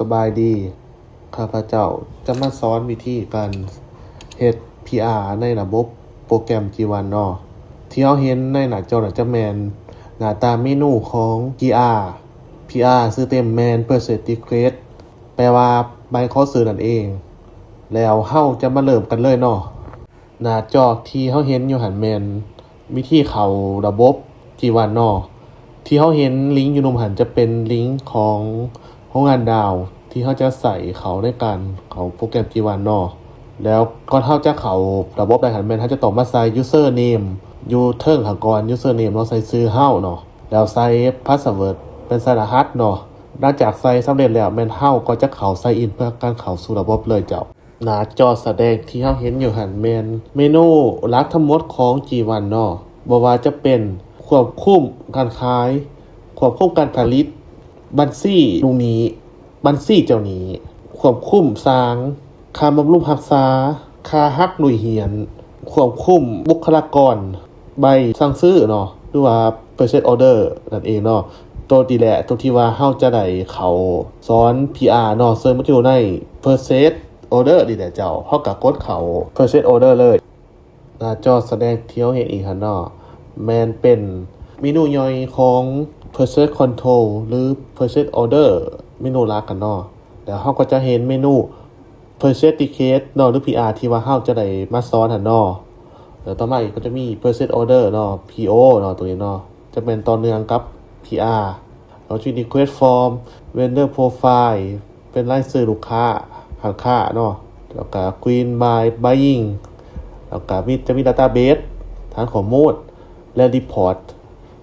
ສະບາຍດີ, ຂ້າພະເຈົ້າຈະມາສອນວິທີການເຮັດ ພີອາ ໃນລະບົບໂປຣແກຣມ ຈີວັນ ເນາະ. ທີ່ເຮົາເຫັນໃນໜ້າຈໍນະຈະແມ່ນໜ້າຕາເມນູຂອງ ພີອາ. ພີອາ ຊື່ເຕັມແມ່ນ Purchase Request ແປວ່າໃບຂໍຊື້ນັ້ນເອງ. ແລ້ວເຮົາຈະມາເລີ່ມກັນເລີຍເນາະ. ໜ້າຈໍທີ່ເຮົາເຫັນຢູ່ຫັ້ນແມ່ນວິທີເຂົ້າລະບົບ ຈີວັນ ເນາະ. ທີ່ເຮົາເຫັນລິງຢູ່ລຸ່ມຫັ້ນຈະເປັນລິງຂອງໂຮງງານດາວ ທີ່ເຮົາຈະໃຊ້ເຂົ້າໃນການເຂົ້າໂປຣແກຣມ ຈີວັນ ເນາະ. ແລ້ວກ່ອນເຮົາຈະເຂົ້າລະບົບໄດ້ຫັ້ນ ແມ່ນເຮົາຈະຕ້ອງມາໃສ່ Username ຢູ່ເທິງຫັ້ນກ່ອນ, Username ເນາະ, ໃສ່ຊື່ເຮົາເນາະ, ແລ້ວໃສ່ password ແມ່ນໃສ່ລະຫັດເນາະ. ຫຼັງຈາກໃສ່ສຳເລັດແລ້ວ ແມ່ນເຮົາກໍຈະເຂົ້າ sign in ເພື່ອການເຂົ້າສູ່ລະບົບເລີຍເຈົ້າ. ໜ້າຈໍສະແດງທີ່ເຮົາເຫັນຢູ່ຫັ້ນແມ່ນເມນູຫຼັກທັງໝົດຂອງ ຈີວັນ ເນາະ, ບໍ່ວ່າຈະເປັນຄວບຄຸມການຂາຍ, ຄວບຄຸມການຜະລິດ, ບັນຊີລູກໜີ້, ບັນຊີເຈົ້າໜີ້, ຄວບຄຸມສ້າງ, ຄ່າບຳລຸງຮັກສາ, ຄ່າຫັກໜ່ວຍຮຽນ, ຄວບຄຸມບຸກຄະລາກອນ, ໃບສັ່ງຊື້ເນາະ ຫຼືວ່າ Purchase Order ນັ້ນເອງເນາະ. ໂຕນີ້ແຫຼະ ໂຕທີ່ວ່າເຮົາຈະໄດ້ເຂົ້າສອນ ພີອາ ເນາະ, ເຊິ່ງມັນຈະຢູ່ໃນ Purchase Order ນີ້ແຫຼະເຈົ້າ. ເຮົາກໍກົດເຂົ້າ Purchase Order ເລີຍ. ໜ້າຈໍສະແດງທີ່ເຮົາເຫັນອີກຫັ້ນເນາະ ແມ່ນເປັນເມນູຍ່ອຍຂອງ Purchase Control ຫຼື Purchase Order ເມນູຫຼັກຫັ້ນເນາະ. ແລ້ວເຮົາກໍຈະເຫັນເມນູ Purchase Request ເນາະ ຫຼື ພີອາ ທີ່ວ່າເຮົາຈະໄດ້ມາສອນຫັ້ນເນາະ. ແລ້ວຕໍ່ມາອີກກໍຈະມີ Purchase Order ເນາະ, ພີໂອ ເນາະ, ໂຕນີ້ເນາະ ຈະແມ່ນຕໍ່ເນື່ອງກັບ ພີອາ. ເຮົາຈະ Request Form, Vendor Profile ເປັນລາຍຊື່ລູກຄ້າ, ຮ້ານຄ້າເນາະ, ແລ້ວກໍ Green by Buying, ແລ້ວກໍມີ ຈະມີ Database ຖານຂໍ້ມູນ ແລະ Report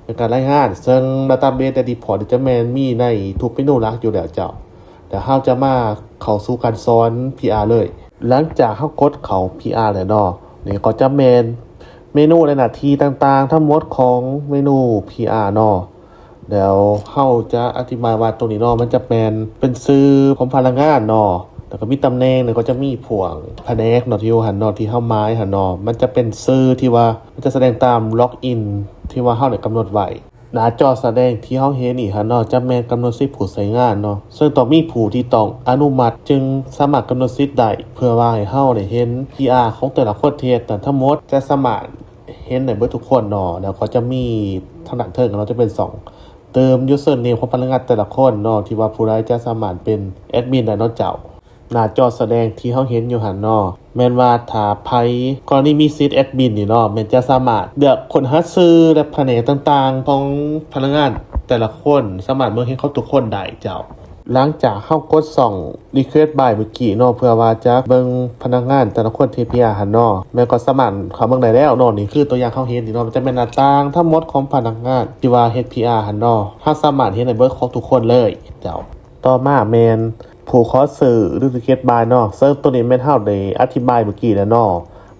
ເປັນການລາຍງານ, ເຊິ່ງ Database ແລະ Report ຈະແມ່ນມີໃນທຸກເມນູຫຼັກຢູ່ແລ້ວເຈົ້າ. ແລ້ວເຮົາຈະມາເຂົ້າສູ່ການສອນ ພີອາ ເລີຍ. ຫຼັງຈາກເຮົາກົດເຂົ້າ ພີອາ ແລ້ວເນາະ, ນີ້ກໍຈະແມ່ນເມນູ ແລະ ໜ້າທີ່ຕ່າງໆທັງໝົດຂອງເມນູ ພີອາ ເນາະ. ແລ້ວເຮົາຈະອະທິບາຍວ່າໂຕນີ້ເນາະ ມັນຈະແມ່ນເປັນຊື່ຂອງພະນັກງານເນາະ, ແລ້ວກໍມີຕຳແໜ່ງ, ແລ້ວກໍຈະມີພວກພະແນກເນາະ ທີ່ຢູ່ຫັ້ນເນາະ ທີ່ເຮົາໝາຍຫັ້ນເນາະ, ມັນຈະເປັນຊື່ທີ່ວ່າ ມັນຈະສະແດງຕາມ login ທີ່ວ່າເຮົາໄດ້ກຳນົດໄວ້. ໜ້າຈໍສະແດງທີ່ເຮົາເຫັນນີ້ຫັ້ນເນາະ ຈະແມ່ນກຳນົດສິດຜູ້ໃຊ້ງານເນາະ, ເຊິ່ງຕ້ອງມີຜູ້ທີ່ຕ້ອງອະນຸມັດຈຶ່ງສາມາດກຳນົດສິດໄດ້, ເພື່ອວ່າໃຫ້ເຮົາໄດ້ເຫັນ ພີອາ ຂອງແຕ່ລະຄົນທີ່ເຮັດນັ້ນທັງໝົດ ຈະສາມາດເຫັນໄດ້ເບິດທຸກຄົນເນາະ. ແລ້ວກໍຈະມີທາງດ້ານເທິງເນາະ ຈະເປັນຊ່ອງເຕີມ username ຂອງພະນັກງານແຕ່ລະຄົນເນາະ ທີ່ວ່າຜູ້ໃດຈະສາມາດເປັນແອດມິນໄດ້ເນາະເຈົ້າ. ໜ້າຈໍສະແດງທີ່ເຮົາເຫັນຢູ່ຫັ້ນເນາະ ແມ່ນວ່າຖ້າໃຜກໍລະນີມີສິດແອດມິນນີ້ເນາະ ແມ່ນຈະສາມາດເລືອກຄົ້ນຫາຊື່ ແລະ ພະແນກຕ່າງໆຂອງພະນັກງານແຕ່ລະຄົນ, ສາມາດເບິ່ງເຫັນຂອງທຸກຄົນໄດ້ເຈົ້າ. ຫຼັງຈາກເຮົາກົດຊ່ອງ Request by ເມື່ອກີ້ເນາະ ເພື່ອວ່າຈະເບິ່ງພະນັກງານແຕ່ລະຄົນທີ່ເຮັດ ພີອາ ຫັ້ນເນາະ ແມ່ນກໍສາມາດເຂົ້າເບິ່ງໄດ້ແລ້ວເນາະ. ນີ້ຄືຕົວຢ່າງເຮົາເຫັນນີ້ເນາະ ມັນຈະແມ່ນໜ້າຕ່າງທັງໝົດຂອງພະນັກງານທີ່ວ່າເຮັດ ພີອາ ຫັ້ນເນາະ, ເຮົາສາມາດເຫັນໄດ້ເບິດຂອງທຸກຄົນເລີຍເຈົ້າ. ຕໍ່ມາແມ່ນຜູ້ຂໍຊື້ ຫຼື Request by ເນາະ, ເຊິ່ງໂຕນີ້ແມ່ນເຮົາໄດ້ອະທິບາຍເມື່ອກີ້ແລ້ວເນາະ,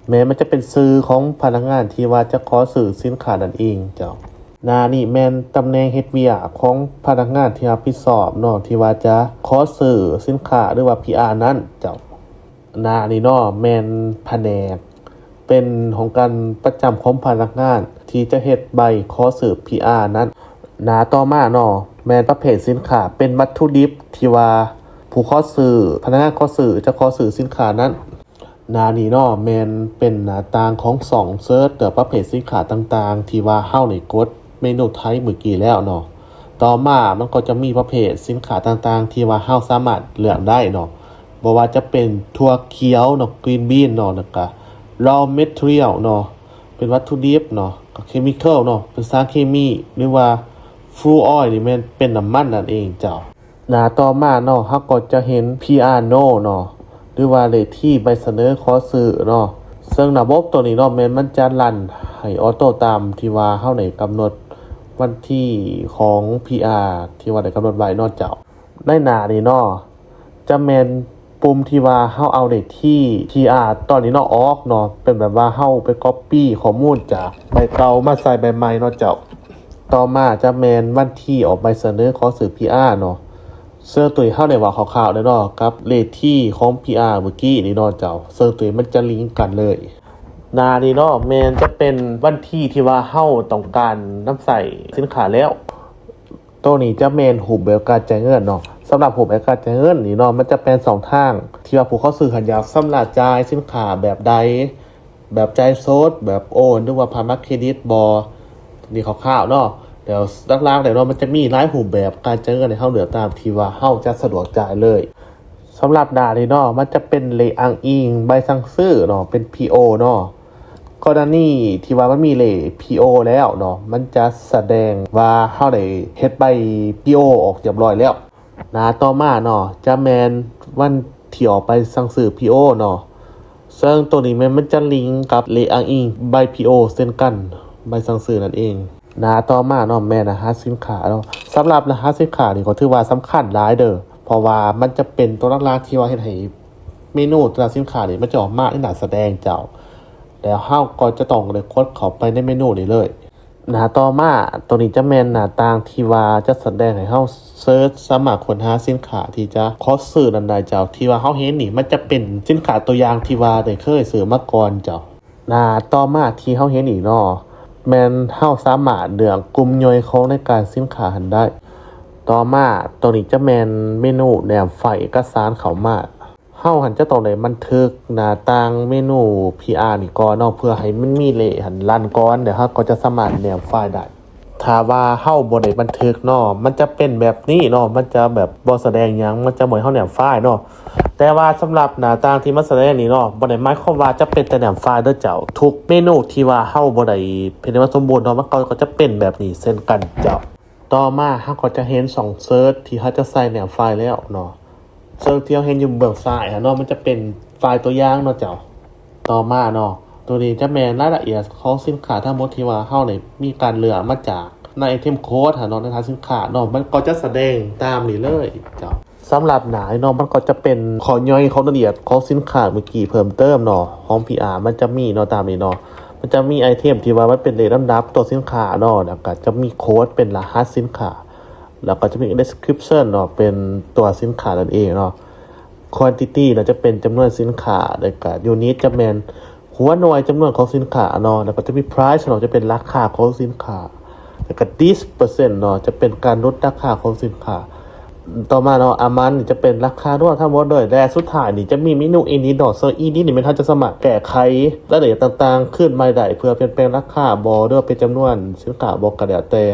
ແມ່ນມັນຈະເປັນຊື່ຂອງພະນັກງານທີ່ວ່າຈະຂໍຊື້ສິນຄ້ານັ້ນເອງເຈົ້າ. ໜ້ານີ້ແມ່ນຕຳແໜ່ງເຮັດວຽກຂອງພະນັກງານທີ່ຮັບຜິດຊອບເນາະ ທີ່ວ່າຈະຂໍຊື້ສິນຄ້າ ຫຼືວ່າ ພີອາ ນັ້ນເຈົ້າ. ໜ້ານີ້ເນາະ ແມ່ນພະແນກ ເປັນຫ້ອງການປະຈຳຂອງພະນັກງານທີ່ຈະເຮັດໃບຂໍຊື້ ພີອາ ນັ້ນ. ໜ້າຕໍ່ມາເນາະ ແມ່ນປະເພດສິນຄ້າ ເປັນວັດຖຸດິບທີ່ວ່າຜູ້ຂໍຊື້ ພະນັກງານຂໍຊື້ຈະຂໍຊື້ສິນຄ້ານັ້ນ. ໜ້ານີ້ເນາະ ແມ່ນເປັນໜ້າຕ່າງຂອງຊ່ອງເສີດເລືອກປະເພດສິນຄ້າຕ່າງໆ ທີ່ວ່າເຮົາໄດ້ກົດເມນູໄທເມື່ອກີ້ແລ້ວເນາະ. ຕໍ່ມາມັນກໍຈະມີປະເພດສິນຄ້າຕ່າງໆ ທີ່ວ່າເຮົາສາມາດເລືອກໄດ້ເນາະ, ບໍ່ວ່າຈະເປັນຖົ່ວຂຽວເນາະ green bean ເນາະ, ແລ້ວກະ raw material ເນາະ ເປັນວັດຖຸດິບເນາະ, ກະ chemical ເນາະ ເປັນສານເຄມີ ຫຼືວ່າ fuel oil ນີ້ແມ່ນເປັນນ້ຳມັນນັ້ນເອງເຈົ້າ. ໜ້າຕໍ່ມາເນາະ ເຮົາກໍຈະເຫັນ ພີອາ ໂນ ເນາະ ຫຼືວ່າເລກທີໃບສະເໜີຂໍຊື້ເນາະ, ເຊິ່ງລະບົບໂຕນີ້ເນາະ ແມ່ນມັນຈະລັນໃຫ້ອອໂຕ້ຕາມທີ່ວ່າເຮົາໄດ້ກຳນົດວັນທີຂອງ ພີອາ ທີ່ວ່າໄດ້ກຳນົດໄວ້ເນາະເຈົ້າ. ໃນໜ້ານີ້ເນາະ ຈະແມ່ນປຸ່ມທີ່ວ່າເຮົາເອົາເລກທີ ພີອາ ຕອນນີ້ເນາະອອກເນາະ, ເປັນແບບວ່າເຮົາໄປ copy ຂໍ້ມູນຈາກໃບເກົ່າມາໃສ່ໃບໃໝ່ເນາະເຈົ້າ. ຕໍ່ມາຈະແມ່ນວັນທີອອກໃບສະເໜີຂໍຊື້ ພີອາ ເນາະ, ເຊິ່ງໂຕນີ້ເຮົາໄດ້ເວົ້າຄ່າວໆແລ້ວເນາະ ກັບເລກທີຂອງ ພີອາ ເມື່ອກີ້ນີ້ເນາະເຈົ້າ, ເຊິ່ງໂຕນີ້ມັນຈະລິງກັນເລີຍ. ໜ້ານີ້ເນາະ ແມ່ນຈະເປັນວັນທີທີ່ວ່າເຮົາຕ້ອງການນຳໃຊ້ສິນຄ້າແລ້ວ. ໂຕນີ້ຈະແມ່ນຮູບແບບການຈ່າຍເງິນເນາະ, ສຳລັບຮູບແບບການຈ່າຍເງິນນີ້ເນາະ ມັນຈະແມ່ນສອງທາງ ທີ່ວ່າຜູ້ຂໍຊື້ຫັ້ນຢາກຊຳລະຈ່າຍສິນຄ້າແບບໃດ ແບບຈ່າຍສົດ ແບບໂອນ ຫຼືວ່າຜ່ານບັດເຄຣດິດບໍ ນີ້ຄ່າວໆເນາະ. ແລ້ວຫຼັກໆແລ້ວເນາະ ມັນຈະມີຫຼາຍຮູບແບບການຈ່າຍເງິນໃຫ້ເຮົາເລືອກຕາມທີ່ວ່າເຮົາຈະສະດວກຈ່າຍເລີຍ. ສຳລັບໜ້ານີ້ເນາະ ມັນຈະເປັນເລກອ້າງອີງໃບສັ່ງຊື້ເນາະ ເປັນ ພີ ໂອ ເນາະ. ກໍລະນີທີ່ວ່າມັນມີເລກ ພີ ໂອ ແລ້ວເນາະ ມັນຈະສະແດງວ່າເຮົາໄດ້ເຮັດໃບ ພີ ໂອ ອອກຮຽບຮ້ອຍແລ້ວ. ໜ້າຕໍ່ມາເນາະ ຈະແມ່ນວັນທີ່ອອກໃບສັ່ງຊື້ ພີ ໂອ ເນາະ ເຊິ່ງໂຕນີ້ແມ່ນມັນຈະລິງກັບເລກອ້າງອີງໃບ ພີ ໂອ ເຊັ່ນກັນ ໃບສັ່ງຊື້ນັ້ນເອງ. ໜ້າຕໍ່ມາເນາະ ແມ່ນລະຫັດສິນຄ້າເນາະ. ສຳລັບລະຫັດສິນຄ້ານີ້ກໍຖືວ່າສຳຄັນຫຼາຍເດີ້ ເພາະວ່າມັນຈະເປັນຕົວຫຼັກໆທີ່ວ່າເຮັດໃຫ້ເມນູແຕ່ລະສິນຄ້ານີ້ມັນຈະອອກມາໃນໜ້າສະແດງເຈົ້າ ແລ້ວເຮົາກໍຈະຕ້ອງໄດ້ກົດເຂົ້າໄປໃນເມນູນີ້ເລີຍ. ໜ້າຕໍ່ມາ ໂຕນີ້ຈະແມ່ນໜ້າຕ່າງທີ່ວ່າຈະສະແດງໃຫ້ເຮົາເສີດ ສາມາດຄົ້ນຫາສິນຄ້າທີ່ຈະຂໍຊື້ນັ້ນໄດ້ເຈົ້າ. ທີ່ວ່າເຮົາເຫັນນີ້ ມັນຈະເປັນສິນຄ້າຕົວຢ່າງທີ່ວ່າໄດ້ເຄີຍຊື້ມາກ່ອນເຈົ້າ. ໜ້າຕໍ່ມາທີ່ເຮົາເຫັນນີ້ເນາະ ແມ່ນເຮົາສາມາດເລືອກກຸ່ມຍ່ອຍຂອງລາຍການສິນຄ້າຫັ້ນໄດ້. ຕໍ່ມາ ໂຕນີ້ຈະແມ່ນເມນູແນມໄຟລ໌ເອກະສານເຂົ້າມາ. ເຮົາຫັ້ນຈະຕ້ອງໄດ້ບັນທຶກໜ້າຕ່າງເມນູ ພີ ອາ ນີ້ກ່ອນເນາະ ເພື່ອໃຫ້ມັນມີເລກຫັ້ນລັນກ່ອນ ແລ້ວເຮົາກໍຈະສາມາດແນມໄຟລ໌ໄດ້. ຖ້າວ່າເຮົາບໍ່ໄດ້ບັນທຶກເນາະ ມັນຈະເປັນແບບນີ້ເນາະ ມັນຈະແບບບໍ່ສະແດງຫຍັງ ມັນຈະບໍ່ໃຫ້ເຮົາແນມໄຟລ໌ເນາະ. ແຕ່ວ່າສຳລັບໜ້າຕ່າງທີ່ມັນສະແດງນີ້ເນາະ ບໍ່ໄດ້ໝາຍຄວາມວ່າຈະເປັນແຕ່ແນມໄຟລ໌ເດີ້ເຈົ້າ. ທຸກເມນູທີ່ວ່າເຮົາບໍ່ໄດ້ເຮັດໃຫ້ມັນສົມບູນເນາະ ມັນກໍ ກໍຈະເປັນແບບນີ້ເຊັ່ນກັນເຈົ້າ. ຕໍ່ມາເຮົາກໍຈະເຫັນຊ່ອງເສີດທີ່ເຮົາຈະໃສ່ແນມໄຟລ໌ແລ້ວເນາະ ເຊິ່ງທີ່ເຮົາເຫັນຢູ່ເບື້ອງຊ້າຍຫັ້ນເນາະ ມັນຈະເປັນໄຟລ໌ຕົວຢ່າງເນາະເຈົ້າ. ຕໍ່ມາເນາະ ໂຕນີ້ຈະແມ່ນລາຍລະອຽດຂອງສິນຄ້າທັງໝົດທີ່ວ່າເຮົາໄດ້ມີການເລືອກມາຈາກໃນໄອເທັມໂຄດຫັ້ນເນາະ ໃນຖານສິນຄ້າເນາະ ມັນກໍຈະສະແດງຕາມນີ້ເລີຍເຈົ້າ. ສຳລັບໜ້ານີ້ເນາະ ມັນກໍຈະເປັນຂໍ້ຍ່ອຍຂອງລາຍລະອຽດຂອງສິນຄ້າເມື່ອກີ້ເພີ່ມເຕີມເນາະ ຂອງ ພີ ອາ ມັນຈະມີເນາະ ຕາມນີ້ເນາະ ມັນຈະມີໄອເທັມທີ່ວ່າມັນເປັນເລກລຳດັບຕົວສິນຄ້າເນາະ ແລ້ວກໍຈະມີໂຄດເປັນລະຫັດສິນຄ້າ ແລ້ວກໍຈະມີ description ເນາະ ເປັນຕົວສິນຄ້ານັ້ນເອງເນາະ. quantity ເນາະ ຈະເປັນຈຳນວນສິນຄ້າ ແລ້ວກໍ unit ຈະແມ່ນຫົວໜ່ວຍຈຳນວນຂອງສິນຄ້າເນາະ ແລ້ວກໍຈະມີ price ເນາະ ຈະເປັນລາຄາຂອງສິນຄ້າ ແລ້ວກໍ dis percent ເນາະ ຈະເປັນການຫຼຸດລາຄາຂອງສິນຄ້າ. ຕໍ່ມາເນາະ amount ຈະເປັນລາຄາລວມທັງໝົດເລີຍ ແລະ ສຸດທ້າຍນີ້ຈະມີເມນູ edit ເນາະ ເຊິ່ງ edit ນີ້ແມ່ນເຮົາຈະສາມາດແກ້ໄຂລາຍລະອຽດຕ່າງໆຄືນໃໝ່ໄດ້ ເພື່ອປ່ຽນແປງລາຄາບໍ ຫຼືວ່າປ່ຽນຈຳນວນສິນຄ້າບໍ ກໍແລ້ວແຕ່.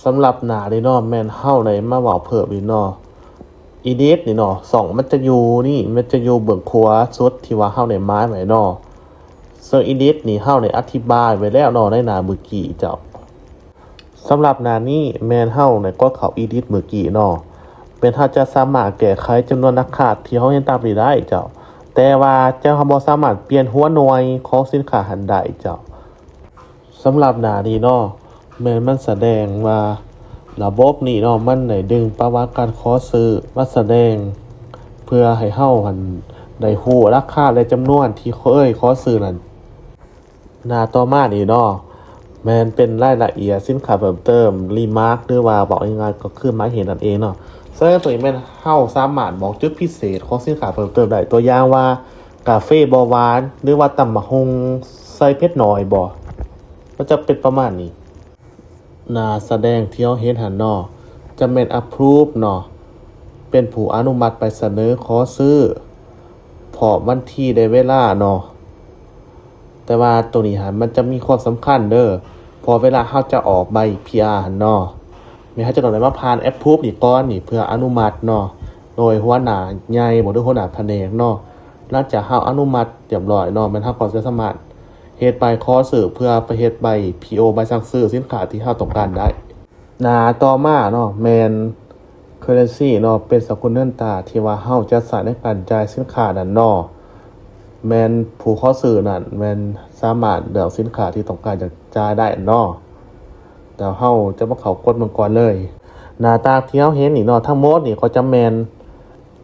ສຳລັບໜ້ານີ້ເນາະ ແມ່ນເຮົາໄດ້ມາເວົ້າເພີ່ມອີກເນາະ edit ນີ້ເນາະ ຊ່ອງມັນຈະຢູ່ນີ້ ມັນຈະຢູ່ເບື້ອງຂວາສຸດທີ່ວ່າເຮົາໄດ້ໝາຍໄວ້ເນາະ ເຊິ່ງ edit ນີ້ເຮົາໄດ້ອະທິບາຍໄວ້ແລ້ວເນາະ ໃນໜ້າມື້ກີ້ເຈົ້າ. ສຳລັບໜ້ານີ້ແມ່ນເຮົາໄດ້ກົດເຂົ້າ edit ມື້ກີ້ເນາະ ແມ່ນເຮົາຈະສາມາດແກ້ໄຂຈຳນວນລາຄາທີ່ເຮົາເຫັນຕາມນີ້ໄດ້ເຈົ້າ ແຕ່ວ່າເຈົ້າ ເຮົາບໍ່ສາມາດປ່ຽນຫົວໜ່ວຍຂອງສິນຄ້າຫັ້ນໄດ້ເຈົ້າ. ສຳລັບໜ້ານີ້ເນາະ ແມ່ນມັນສະແດງວ່າລະບົບນີ້ເນາະ ມັນໄດ້ດຶງປະຫວັດການຂໍຊື້ມາສະແດງ ເພື່ອໃຫ້ເຮົາຫັ້ນໄດ້ຮູ້ລາຄາ ແລະ ຈຳນວນທີ່ເຄີຍຂໍຊື້ນັ້ນ. ໜ້າຕໍ່ມານີ້ເນາະ ແມ່ນເປັນລາຍລະອຽດສິນຄ້າເພີ່ມເຕີມ remark ຫຼືວ່າເວົ້າງ່າຍໆກໍຄືໝາຍເຫດນັ້ນເອງເນາະ ເຊິ່ງໂຕນີ້ແມ່ນເຮົາສາມາດບອກຈຸດພິເສດຂອງສິນຄ້າເພີ່ມເຕີມໄດ້ ຕົວຢ່າງວ່າ ກາເຟບໍ່ຫວານ ຫຼືວ່າຕຳບັກຫຸ່ງໃສ່ເຜັດໜ້ອຍບໍ ມັນຈະເປັນປະມານນີ້. ໜ້າສະແດງທີ່ເຮົາເຫັນຫັ້ນເນາະ ຈະແມ່ນ approve ເນາະ ເປັນຜູ້ອະນຸມັດໃບສະເໜີຂໍຊື້ ພ້ອມວັນທີແລະເວລາເນາະ ແຕ່ວ່າໂຕນີ້ຫັ້ນມັນຈະມີຄວາມສຳຄັນເດີ້ ເພາະເວລາເຮົາຈະອອກໃບ ພີ ອາ ຫັ້ນເນາະ ແມ່ນເຮົາຈະຕ້ອງໄດ້ມາຜ່ານ approve ນີ້ກ່ອນນີ້ ເພື່ອອະນຸມັດເນາະ ໂດຍຫົວໜ້າໃຫຍ່ບໍ ຫຼືຫົວໜ້າພະແນກເນາະ. ຫຼັງຈາກເຮົາອະນຸມັດຮຽບຮ້ອຍເນາະ ແມ່ນເຮົາກໍຈະສາມາດເຮັດໃບຂໍຊື້ ເພື່ອໄປເຮັດໃບ ພີ ໂອ ໃບສັ່ງຊື້ສິນຄ້າທີ່ເຮົາຕ້ອງການໄດ້. ໜ້າຕໍ່ມາເນາະ ແມ່ນ currency ເນາະ ເປັນສະກຸນເງິນຕາທີ່ວ່າເຮົາຈະໃຊ້ໃນການຈ່າຍສິນຄ້ານັ້ນເນາະ ແມ່ນຜູ້ຂໍຊື້ນັ້ນແມ່ນສາມາດເລືອກສິນຄ້າທີ່ຕ້ອງການຈະຈ່າຍໄດ້ເນາະ. ແລ້ວເຮົາຈະມາເຂົ້າກົດເບິ່ງກ່ອນເລີຍ. ໜ້າຕາທີ່ເຮົາເຫັນນີ້ເນາະ ທັງໝົດນີ້ກໍຈະແມ່ນ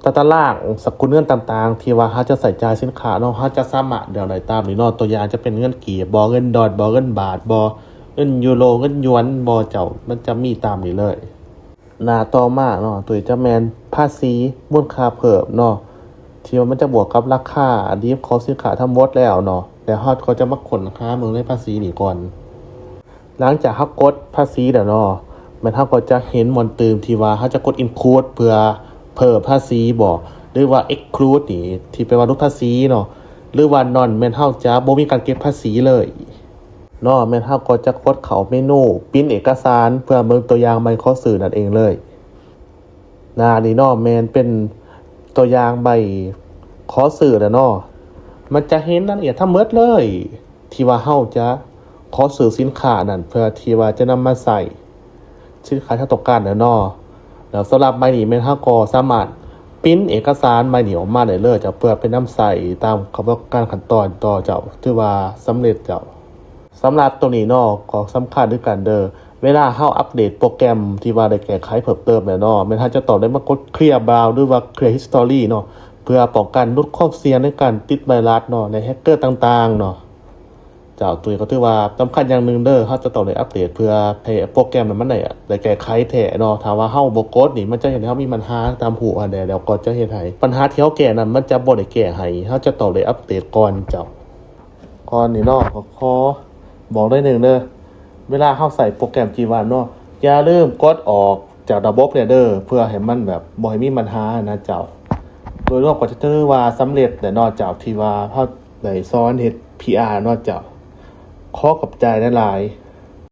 ຕາຕະລາງສະກຸນເງິນຕ່າງໆ ທີ່ວ່າເຮົາຈະໃຊ້ຈ່າຍສິນຄ້າເນາະ ເຮົາຈະສາມາດເລືອກໄດ້ຕາມນີ້ເນາະ ຕົວຢ່າງຈະເປັນເງິນກີບບໍ ເງິນດອນບໍ ເງິນບາດບໍ ເງິນຢູໂຣ ເງິນຢວນບໍເຈົ້າ ມັນຈະມີຕາມນີ້ເລີຍ. ໜ້າຕໍ່ມາເນາະ ໂຕນີ້ຈະແມ່ນພາສີມູນຄ່າເພີ່ມເນາະ ທີ່ວ່າມັນຈະບວກກັບລາຄາດິບຂອງສິນຄ້າທັງໝົດແລ້ວເນາະ ແລ້ວເຮົາກໍຈະມາຄົ້ນຫາເບິ່ງໃນພາສີນີ້ກ່ອນ. ຫຼັງຈາກເຮົາກົດພາສີແລ້ວເນາະ ແມ່ນເຮົາກໍຈະເຫັນບ່ອນຕື່ມທີ່ວ່າເຮົາຈະກົດ include ເພື່ອເພີ່ມພາສີບໍ ຫຼືວ່າ exclude ນີ້ທີ່ແປວ່າຫຼຸດພາສີເນາະ ຫຼືວ່າ none ແມ່ນເຮົາຈະບໍ່ມີການເກັບພາສີເລີຍເນາະ. ແມ່ນເຮົາກໍຈະກົດເຂົ້າເມນູ print ເອກະສານ ເພື່ອເບິ່ງຕົວຢ່າງໃບຂໍຊື້ນັ້ນເອງເລີຍ. ໜ້ານີ້ເນາະ ແມ່ນເປັນຕົວຢ່າງໃບຂໍຊື້ແຫຼະເນາະ. ມັນຈະເຫັນລາຍລະອຽດທັງໝົດເລີຍ ທີ່ວ່າເຮົາຈະຂໍຊື້ສິນຄ້ານັ້ນ ເພື່ອທີ່ວ່າຈະນຳມາໃຊ້ສິນຄ້າທີ່ເຮົາຕ້ອງການແຫຼະເນາະ. ແລ້ວສຳລັບໃບນີ້ແມ່ນເຮົາກໍສາມາດ print ເອກະສານໃບນີ້ອອກມາໄດ້ເລີຍເຈົ້າ ເພື່ອໄປນຳໃຊ້ຕາມຂະບວນການຂັ້ນຕອນຕໍ່ເຈົ້າ ຖືວ່າສຳເລັດເຈົ້າ. ສຳລັບໂຕນີ້ເນາະ ກໍສຳຄັນຄືກັນເດີ້ ເວລາເຮົາອັບເດດໂປຣແກຣມທີ່ວ່າໄດ້ແກ້ໄຂເພີ່ມເຕີມແລ້ວເນາະ ແມ່ນເຮົາຈະຕ້ອງໄດ້ມາກົດ clear browse ຫຼືວ່າ clear history ເນາະ ເພື່ອປ້ອງກັນຫຼຸດຄວາມສ່ຽງໃນການຕິດໄວຣັສເນາະ ແລະ ແຮັກເກີຕ່າງໆເນາະ. ເຈົ້າ ໂຕນີ້ກໍຖືວ່າສຳຄັນຢ່າງໜຶ່ງເດີ້ ເຮົາຈະຕ້ອງໄດ້ອັບເດດເພື່ອໃຫ້ໂປຣແກຣມນັ້ນມັນໄດ້ ໄດ້ແກ້ໄຂແທ້ເນາະ. ຖ້າວ່າເຮົາບໍ່ກົດນີ້ ມັນຈະເຮັດໃຫ້ເຮົາມີບັນຫາຕາມຮູບຫັ້ນແຫຼະ ແລ້ວກໍຈະເຮັດໃຫ້ບັນຫາທີ່ເຮົາແກ້ນັ້ນ ມັນຈະບໍ່ໄດ້ແກ້ໃຫ້ ເຮົາຈະຕ້ອງໄດ້ອັບເດດກ່ອນເຈົ້າ. ກ່ອນນີ້ເນາະ ກໍຂໍບອກໜ້ອຍໜຶ່ງເດີ້ ເວລາເຮົາໃຊ້ໂປຣແກຣມ G one ເນາະ ຢ່າລືມກົດອອກຈາກລະບົບແດ່ເດີ້ ເພື່ອໃຫ້ມັນແບບບໍ່ໃຫ້ມີບັນຫານະເຈົ້າ. ໂດຍລວມກໍຈະຖືວ່າສຳເລັດແຫຼະເນາະເຈົ້າ ທີ່ວ່າເຮົາໄດ້ສອນເຮັດ PR ເນາະເຈົ້າ. ຂໍຂອບໃຈຫຼາຍໆ.